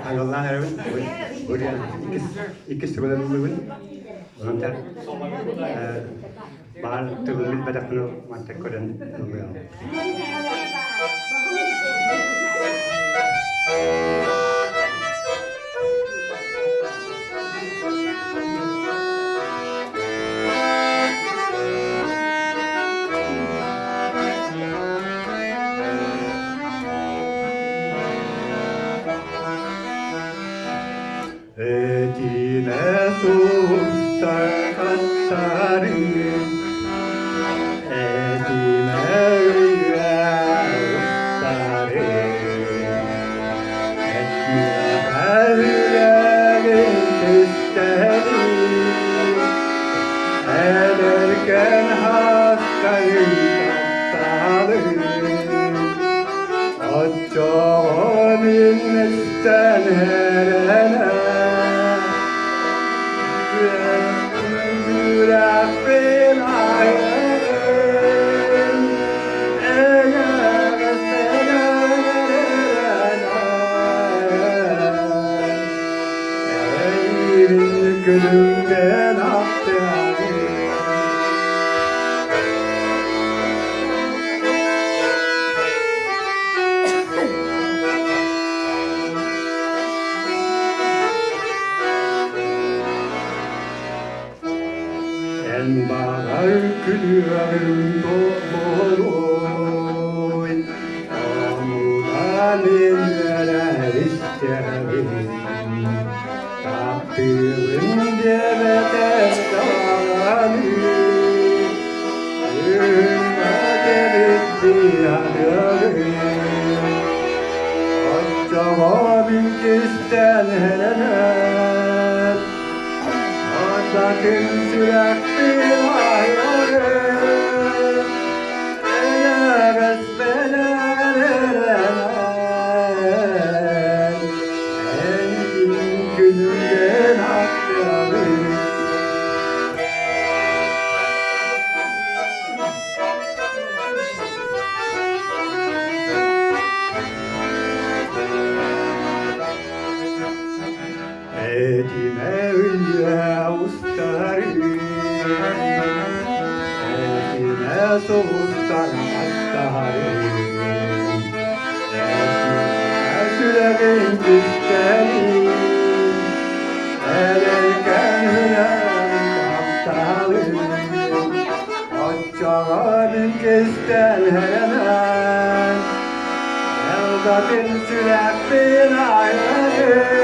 Айыллаан эрэбин. Иккис төгүл ыллыбын. Онон баар тылын билбэтэхпин мантан көрөн ыллыам. Этимэ сустар-хаттары, этимэ үйэ устары, этмиэхэ үрэгин кистэли, эдэркэн хастарын тапталы, Оччоҕо мин истэн эрэнэ Сүрэхпин айарын эйэҕэстэн эрэнэ Эйигин күлүмгэн ахтыаҕым. Эн баҕар күлүөҕүҥ буолуой, Омуна мин үөрэр истэбин. Таптыыбын диэбэтэх даҕаны, Оччоҕо мин кистэл эрэнэр, Ардатын сүрэхпин айарым, Эйэҕэспин эрэнэр, Эйигин күнүнэн ахтабын. Этимэ үйэ устары, этимэ сулустар аттары, этимэ сүрэҕин кистэлин, Эдэркээн үрэҕин тапталын, Оччоҕо мин кистэл эрэнэн, Элбэтин сүрэхпин айарым,